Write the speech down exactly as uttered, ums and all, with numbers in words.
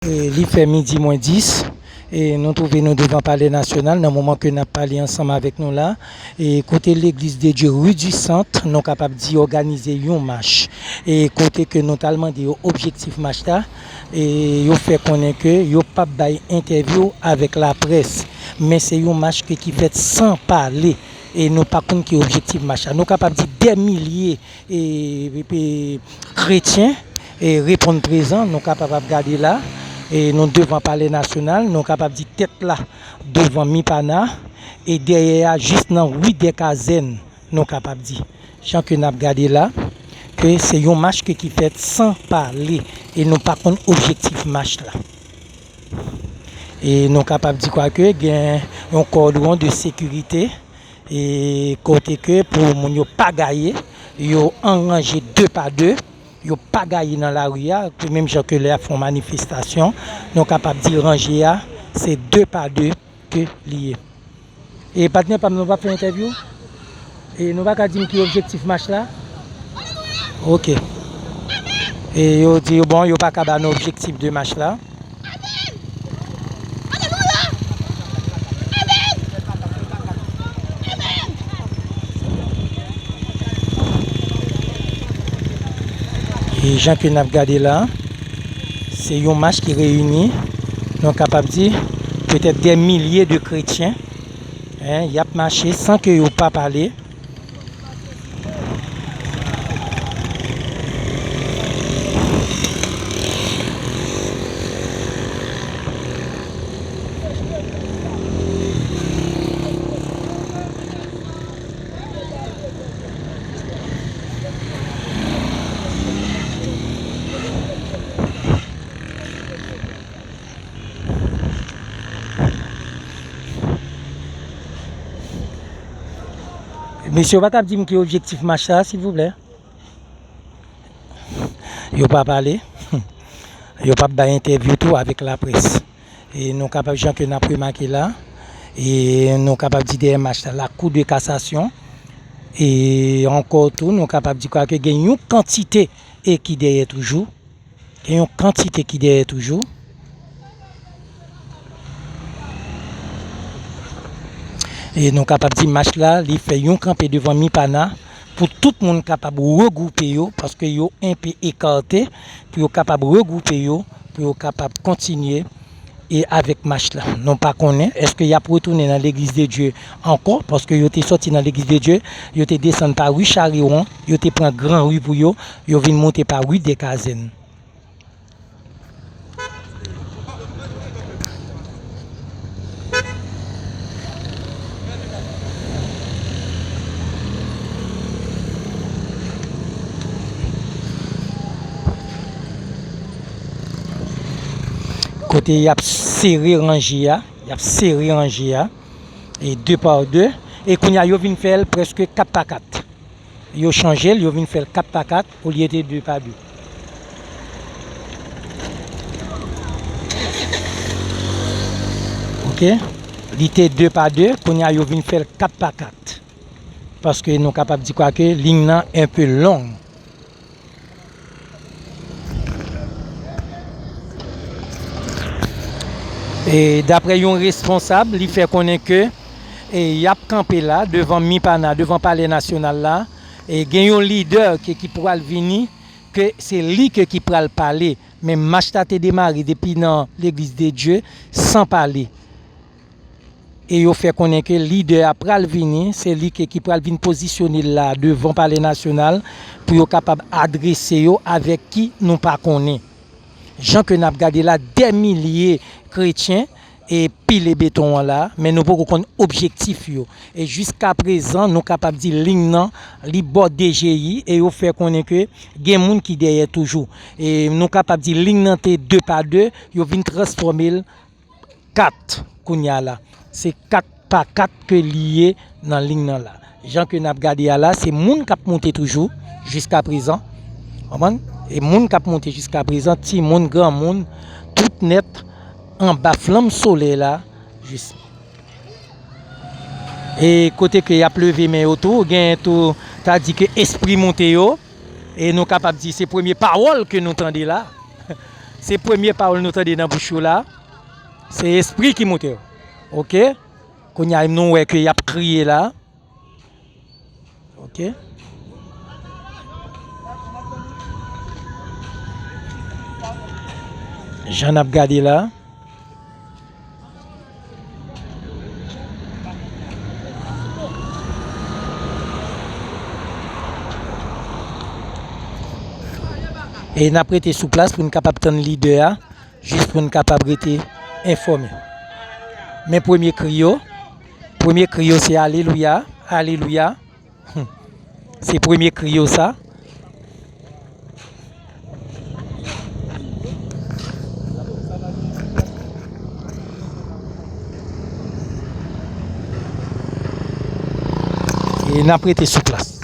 E li fè midi mwen dis, e nou twouve nou devan Palè Nasyonal nan moman ke n ap pale ansanm avèk nou la. E kote Legliz de Dye Rue du Centre, nou kapab di, òganize yon mach. E kote ke nou t al mande yo objektif mach la, e yo fè konnen ke yo p ap bay entèvyou avèk laprès. Men se yon mach ke, ki fèt san pale. E nou pa konn ki objektif mach la. Nou kapab di dè milye e, e, kretyen, e, reponn prezan, nou kapab ap gade la, e, nou devan Palè Nasyonal, nou kapab di tèt la devan Mipana, e dèyè a jis nan ri dè Kazèn, nou kapab di. Jan ke n ap gade la, ke se yon mach ke ki fèt san pale, e nou pa konn objektif mach la. E nou kapab di kwa ke gen yon kòdwon de sekirite, e kote ke pou moun yo pa gaye, yo an ranje de pa de, yo pa gaye nan lari a, menm jan ke lè y ap fè yon manifestasyon, nou kapab di ranje a, se de pa de ke li ye. E patnè pa m, nou p ap fè entèvyou? E nou pa ka di m ki objektif mach la? Ok. E yo di, bon, yo pa ka ba nou objektif de mach la. E jan ke n ap gade la, se yon mach ki reyini, nou kapab di, petèt dè milye de kretyen, en, y ap mache san ke yo pa pale. Mesye, w pa t ap di m ki objektif mach la, silvouplè? Yo pa pale. Yo p ap bay entèvyou tou avèk laprès. E nou kapab, jan ke n ap remake la, e nou kapab di dèyè mach la, la Cour de cassation. E ankò tou, nou kapab di kwa ke gen yon kantite e ki dèyè toujou. Gen yon kantite ki dèyè toujou. E nou kapab di mach la, li fè yon kanpe devan Mipana pou tout moun kapab regwoupe yo, paske yo enpe ekate, pou yo kapab regwoupe yo, pou yo kapab kontinye e avèk mach la. Nou pa konnen, èske y ap retounen nan Legliz de Dye ankò, paske yo te sòti nan Legliz de Dye, yo te desann pa ri Charewon, yo te pran gran ri pou yo, yo vin monte pa ri dè Kazèn. Kote y ap sere ranje a, y ap sere ranje a, e de pa de, e kounye a yo vin fè l prèske kat pa kat. Yo chanje l, yo vin fè l kat pa kat olye de de pa de. Ok? Li te de pa de, kounye a yo vin fè l kat pa kat. Paske nou kapab di kwa ke liy nan enpe long. E daprè yon responsab, li fè konnen ke, e, y ap kanpe la, devan Mipana, devan Palè Nasyonal la, e gen yon lidè ke, ki pral vini, ke se li ke ki pral pale. Men mach la te demare depi nan Legliz de Dye san pale. E yo fè konnen ke lidè a pral vini, se li ke, ki pral vin pozisyone l la devan Palè Nasyonal pou yo kapab adrese yo avèk ki nou pa konnen. Jan ke n ap gade la, dè milye kretyen e pile beton an la, men nou poko konn objektif yo. E jiskaprezan, nou kapab di liy nan, li bò D G I, e yo fè konnen ke gen moun ki dèyè toujou. E nou kapab di liy nan te de pa de, yo vin transfòme l kat kounye a la. Se kat pa kat ke li ye nan liy nan la. Jan ke n ap gade a la, se moun k ap monte toujou jiskaprezan. Konprann? E moun k ap monte jiskaprezan, timoun, granmoun, tout nèt anba flanm solèy la, jis. E kote ke y ap leve men yo tou, genyen tou, ta di ke espri monte yo. E nou kapab di se premye pawòl ke nou tande la. Se premye pawòl nou tande nan bouch yo la. Se espri ki moute yo. Oke? Kounye a, nou wè ke y ap kriye la. Oke? Jan n ap gade la. E n ap rete sou plas pou n kapab tann lidè a, jis pou n kapab rete enfòme. Men premye kri yo, premye kri yo se alelouya, alelouya. Se premye kri yo sa. E n ap rete sou plas.